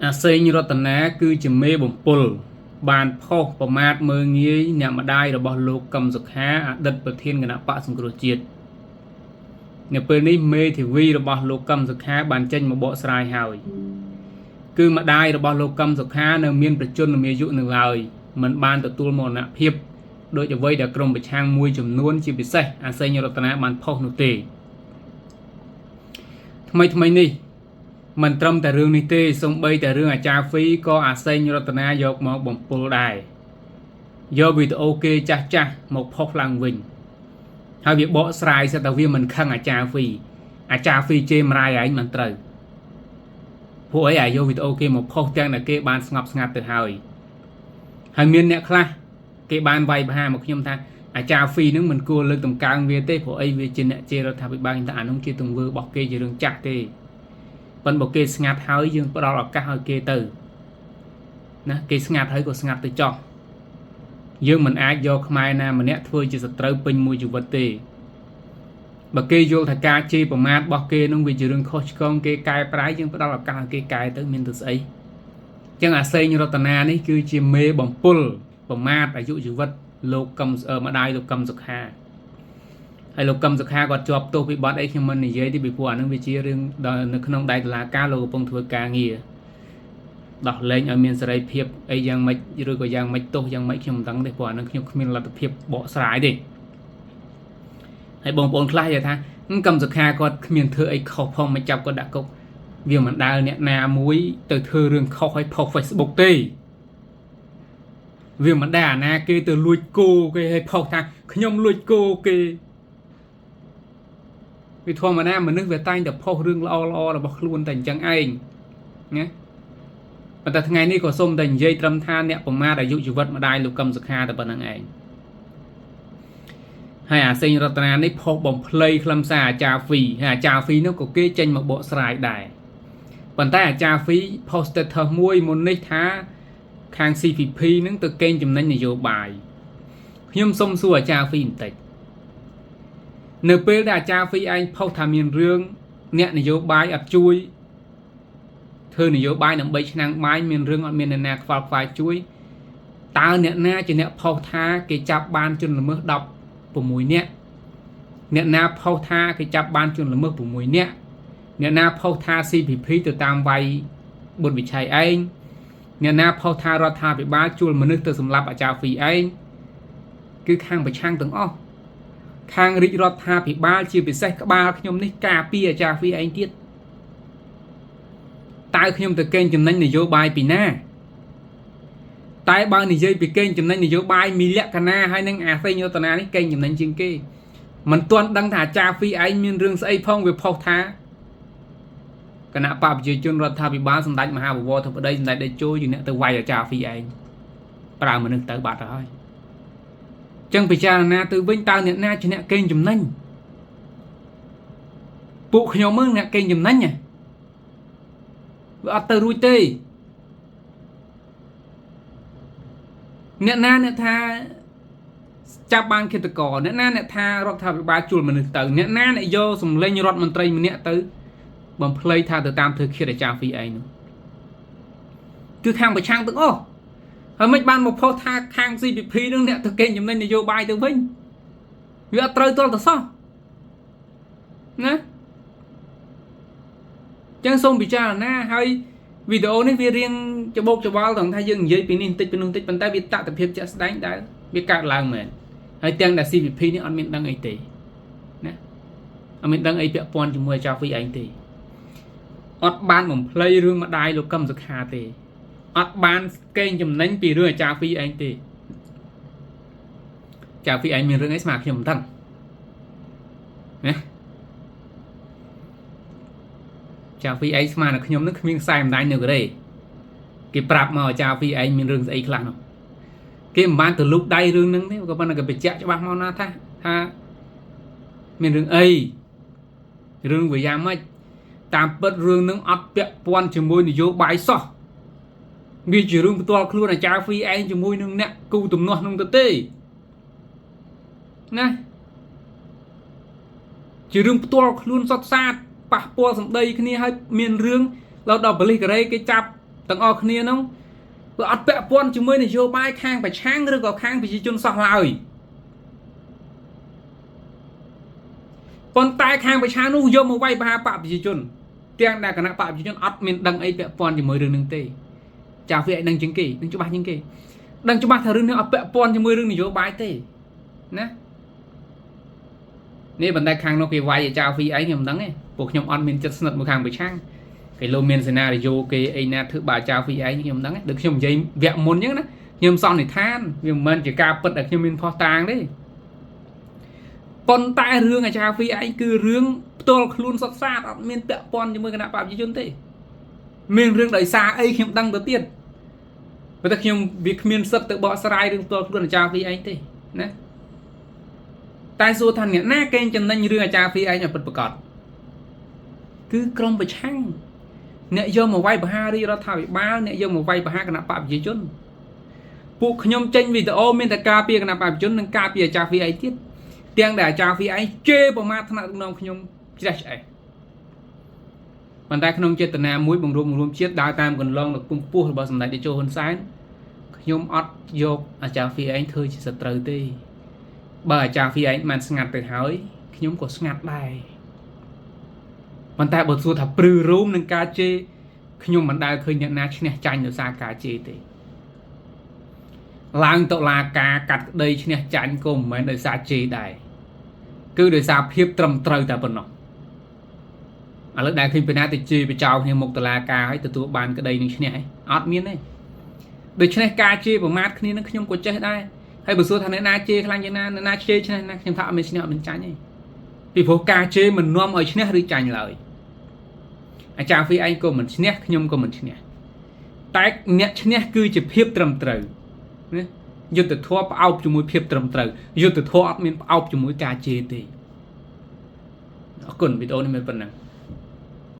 អាសេងរតនាគឺជាមេបំពុល បានផុសប្រមាថមើលងាយអ្នកម្ដាយរបស់លោកកឹមសុខាអតីតប្រធានគណបក្សសង្គ្រោះជាតិនៅពេលនេះមេធាវីរបស់លោកកឹមសុខាបានចេញមកបកស្រាយហើយគឺម្ដាយរបស់លោកកឹមសុខានៅមានប្រជជនមាយុនៅឡើយមិនបានទទួលមរណភាពដោយអ្វីដែលក្រុមប្រឆាំងមួយចំនួនជាពិសេសអាសេងរតនាបានផុសនោះទេថ្មីថ្មីនេះមិនត្រឹមតែរឿងនេះទេសូម្បីតែរឿងអាចារ្យហ្វីក៏អាសេងរតនាយកមកបំពុលដែរយកវីដេអូគេចាស់ចាស់មកផុសឡើងវិញហើយវាបកស្រាយសិតតែវាមិនខឹងអាចារ្យហ្វីអាចារ្យហ្វីជេរម្រាយឯងមិនត្រូវពួកអីអាយកវីដេអូគេមកផុសទាំងតែគេបានស្ងប់ស្ងាត់ទៅហើយហើយមានអ្នកខ្លះគេបានវាយប្រហារមកខ្ញុំថាអាចារ្យហ្វីនឹងមិនគួរលើកតម្កើងវាទេព្រោះអីវាជាអ្នកជេររដ្ឋាភិបាលខ្ញុំថាអានោះជាទង្វើរបស់គេជារឿងចាស់ទេប៉ុន្តែបើគេស្ងាត់ហើយយើងផ្ដល់ឱកាសឲ្យគេទៅណាគេស្ងាត់ហើយក៏ស្ងាត់ទៅចោះយើងមិនអាចយកខ្មែរណាម្នាក់ធ្វើជាសត្រូវពេញមួយជីវិតទេបើគេយល់ថាការជេរប្រមាថរបស់គេនឹងវាជារឿងខុសឆ្គងគេកែប្រែយើងផ្ដល់ឱកាសឲ្យគេកែទៅមានទៅស្អីចឹងអាសេងរតនានេះគឺជាមេបំពុលប្រមាថអាយុជីវិតលោកកឹមម្ដាយលោកកឹមសុខាហើយលោកកឹមសុខាគាត់ជាប់ទោសពីបទអីខ្ញុំមិននិយាយទេពីព្រោះអានឹងវាជារឿងនៅក្នុងដៃតុលាការលោកកំពុងធ្វើការងារដោះលែងឲ្យមានសេរីភាពអីយ៉ាងម៉េចឬក៏យ៉ាងម៉េចទោសយ៉ាងម៉េចខ្ញុំមិនដឹងទេព្រោះអានឹងខ្ញុំគ្មានលទ្ធភាពបកស្រាយទេហើយបងប្អូនខ្លះនិយាយថាកឹមសុខាគាត់គ្មានធ្វើអីខុសផងមិនចាប់គាត់ដាក់គុកវាមិនដែលអ្នកណាមួយទៅធ្វើរឿងខុសឲ្យផុស Facebook ទេវាមិនដែលអាណាគេទៅលួចគោគេឲ្យផុសថាខ្ញុំលួចគោគេវាធម្មតាមនុស្សវាតែងតែផុសរឿងល្អល្អរបស់ខ្លួនតែអញ្ចឹងឯងណាប៉ុន្តែថ្ងៃនេះក៏សូមតែនិយាយត្រឹមថាអ្នកប្រមាថអាយុជីវិតម្ដាយលោកកឹមសុខាតែប៉ុណ្្នឹងឯងហើយអាសេងរតនានេះផុសបំភ្លៃខ្លឹមសារអាចារ្យហ្វីហើយអាចារ្យហ្វីនោះក៏គេចេញមកបកស្រាយដែរប៉ុន្តែអាចារ្យហ្វីផុស status មួយមុននេះថាខាង CPP នឹងទៅកេងចំណេញនយោបាយខ្ញុំសុំសួរអាចារ្យហ្វីបន្តិចនៅពេលដែលអាចារ្យហ្វីឯងផុសថាមានរឿងអ្នកនយោបាយអត់ជួយធ្វើនយោបាយដើម្បីឆ្នាំងបាយមានរឿងអត់មានអ្នកណាខ្វល់ខ្វាយជួយតើអ្នកណាជាអ្នកផុសថាគេចាប់បានជនល្មើស16នាក់អ្នកណាផុសថាគេចាប់បានជនល្មើស6នាក់អ្នកណាផុសថា CPP ទៅតាមវាយបុតវិឆ័យឯងអ្នកណាផុសថារដ្ឋាភិបាលជួលមនុស្សទៅសម្លាប់អាចារ្យហ្វីឯងគឺខាងប្រឆាំងទាំងអស់ខាងរាជរដ្ឋាភិបាលជាពិសេសក្បាលខ្ញុំនេះការពារអាចារ្យហ្វីឯងទៀតតើខ្ញុំទៅកេងចំណេញនយោបាយពីណាតែបើនិយាយពីកេងចំណេញនយោបាយមីលក្ខណៈហើយនឹងអាសេងរតនានេះកេងចំណេញជាងគេមិនទាន់ដឹងថាអាចារ្យហ្វីឯងមានរឿងស្អីផងវាផុសថាគណៈបកប្រជាជនរដ្ឋាភិបាលសម្ដេចមហាបវរធិបតីសម្ដេចតេជោជាអ្នកទៅវាយអាចារ្យហ្វីឯងប្រើមនុស្សទៅបាត់ទៅហើយចឹងពិចារណាទៅវិញតើអ្នកណាជាអ្នកកេងចំណេញពួកខ្ញុំមើលអ្នកកេងចំណេញវាអត់ទៅរួចទេអ្នកណាអ្នកថាចាប់បានឃាតករអ្នកណាអ្នកថារដ្ឋាភិបាលជួលមនុស្សទៅអ្នកណាអ្នកយកសម្លេងរដ្ឋមន្ត្រីម្នាក់ទៅបំភ្លៃថាទៅតាមធ្វើឃាតអាចារ្យហ្វីឯងនោះគឺខាងប្រឆាំងទាំងអស់ហើយមិនបានមកផុសថាខាង CPP នឹងអ្នកទៅកេងចំណេញនយោបាយទៅវិញវាអត់ត្រូវទាល់តែសោះណាចឹងសូមពិចារណាហើយវីដេអូនេះវារៀងច្បោកច្បល់ត្រង់ថាយើងនិយាយពីនេះបន្តិចពីនោះបន្តិចប៉ុន្តែវាតតិភាពជាក់ស្ដែងដែលវាកើតឡើងមែនហើយទាំងដែល CPP នេះអត់មានដឹងអីទេណាអត់មានដឹងអីពាក់ព័ន្ធជាមួយអាចារ្យហ្វីឯងទេអត់បានបំភ្លៃរឿងម្ដាយលោកកឹមសុខាទេអត់បានកេងចំណេញពីរឿងអាចារ្យហ្វីឯងទេអាចារ្យហ្វីឯងមានរឿងអីស្មាខ្ញុំមិនដឹងណាចាហ្វីឯងស្មានតែខ្ញុំនឹងគ្មានខ្សែបណ្ដាញនៅកូរ៉េគេប្រាប់មកអាចារ្យហ្វីឯងមានរឿងស្អីខ្លះនោះគេមិនបានទៅលូកដៃរឿងហ្នឹងទេក៏ប៉ុន្តែគេបញ្ជាក់ច្បាស់មកណាថាមានរឿងអីរឿងវាយ៉ាងម៉េចតាមពិតរឿងហ្នឹងអត់ពាក់ព័ន្ធជាមួយនយោបាយសោះវាជារឿងផ្ទាល់ខ្លួនអាចារ្យហ្វីឯងជាមួយនឹងអ្នកគូទំនាស់នោះទៅទេណាជារឿងផ្ទាល់ខ្លួនសុទ្ធសាធប៉ះពាល់សម្ដីគ្នាហើយមានរឿងដល់ប៉ូលីសកូរ៉េគេចាប់ ទាំងអស់គ្នានោះវាអត់ពាក់ព័ន្ធជាមួយនយោបាយខាងប្រឆាំងឬក៏ខាងប្រជាជនសោះឡើយប៉ុន្តែខាងប្រឆាំងនោះយកមកវាយប្រហារបកប្រជាជនទាំងដែលគណៈបកប្រជាជនអត់មានដឹងអីពាក់ព័ន្ធជាមួយរឿងនឹងទេចាវាឲ្យដឹងជាងគេនឹងច្បាស់ជាងគេដឹងច្បាស់ថារឿងនេះអត់ពាក់ព័ន្ធជាមួយរឿងនយោបាយទេណានេះបណ្តែខាងនោះគេវាយឲ្យចៅហ្វីអីខ្ញុំមិនដឹងទេពួកខ្ញុំអត់មានចិត្តស្និទ្ធមួយខាងប្រឆាំងគេលោកមានសេណារីយ៉ូគេអីណាធ្វើបាចៅហ្វីឯងខ្ញុំមិនដឹងទេដូចខ្ញុំនិយាយវគ្គមុនអញ្ចឹងណាខ្ញុំសន្និដ្ឋានវាមិនមែនជាការពិតដែលខ្ញុំមានផុសតាងទេប៉ុន្តែរឿងអាចារ្យហ្វីឯងគឺរឿងផ្ទាល់ខ្លួនសុទ្ធសាធអត់មានពាក់ព័ន្ធជាមួយគណៈបកប្រជាជនទេមានរឿងដោយសារអីខ្ញុំដឹងទៅទៀតប៉ុន្តែខ្ញុំវាគ្មានសិទ្ធិទៅបកស្រាយរឿងផ្ទាល់ខ្លួនអាចារ្យហ្វីឯងទេណាតែសួរថាអ្នកណាកេងចំណេញរឿងអាចារ្យហ្វីឯងឲ្យពិតប្រាកដគឺក្រុមប្រឆាំងអ្នកយកមកវាយប្រហាររាជរដ្ឋាភិបាលអ្នកយកមកវាយប្រហារគណៈបកប្រជាជនពួកខ្ញុំចេញវីដេអូមានតែការពារគណៈបកប្រជាជននិងការពារអាចារ្យហ្វីឯងទៀតទាំងដែលអាចារ្យហ្វីឯងជេរប្រមាថថ្នាក់ដឹកនាំខ្ញុំជ្រះឆ្អេះប៉ុន្តែក្នុងចេតនាមួយបង្រួបបង្រួមជាតិដើរតាមកន្លងដ៏ខ្ពង់ខ្ពស់របស់សម្ដេចតេជោហ៊ុនសែនខ្ញុំអត់យកអាចារ្យហ្វីឯងធ្វើជាសត្រូវទេបើអាចារ្យហ្វីឯងបានស្ងាត់ទៅហើយខ្ញុំក៏ស្ងាត់ដែរប៉ុន្តែបើសួរថាព្រឺរោមនឹងការជេរខ្ញុំមិនដែលឃើញអ្នកណាឈ្នះចាញ់ដោយសារការជេរទេឡើងតុលាការកាត់ក្តីឈ្នះចាញ់ក៏មិនមែនដោយសារជេរដែរគឺដោយសារភាពត្រឹមត្រូវតែប៉ុណ្ណោះឥឡូវដែលឃើញពីណាទៅជេរបចោគ្នាមុខតុលាការហើយទទួលបានក្តីនឹងឈ្នះឯងអត់មានទេដូច្នេះការជេរប្រមាថគ្នានឹងខ្ញុំក៏ចេះដែរហើយបើសួរថាអ្នកណាជេរខ្លាំងជាងណាអ្នកណាជេរឈ្នះណាខ្ញុំថាអត់មានឈ្នះអត់មានចាញ់ទេពីព្រោះការជេរមិននាំឲ្យឈ្នះឬចាញ់ឡើយអាចារ្យហ្វីឯងក៏មិនឈ្នះខ្ញុំក៏មិនឈ្នះតែអ្នកឈ្នះគឺជាភាពត្រឹមត្រូវណាយុទ្ធធម៌ផ្អោបជាមួយភាពត្រឹមត្រូវយុទ្ធធម៌អត់មានផ្អោបជាមួយការជេរទេអរគុណវីដេអូនេះមានប៉ុណ្ណឹង។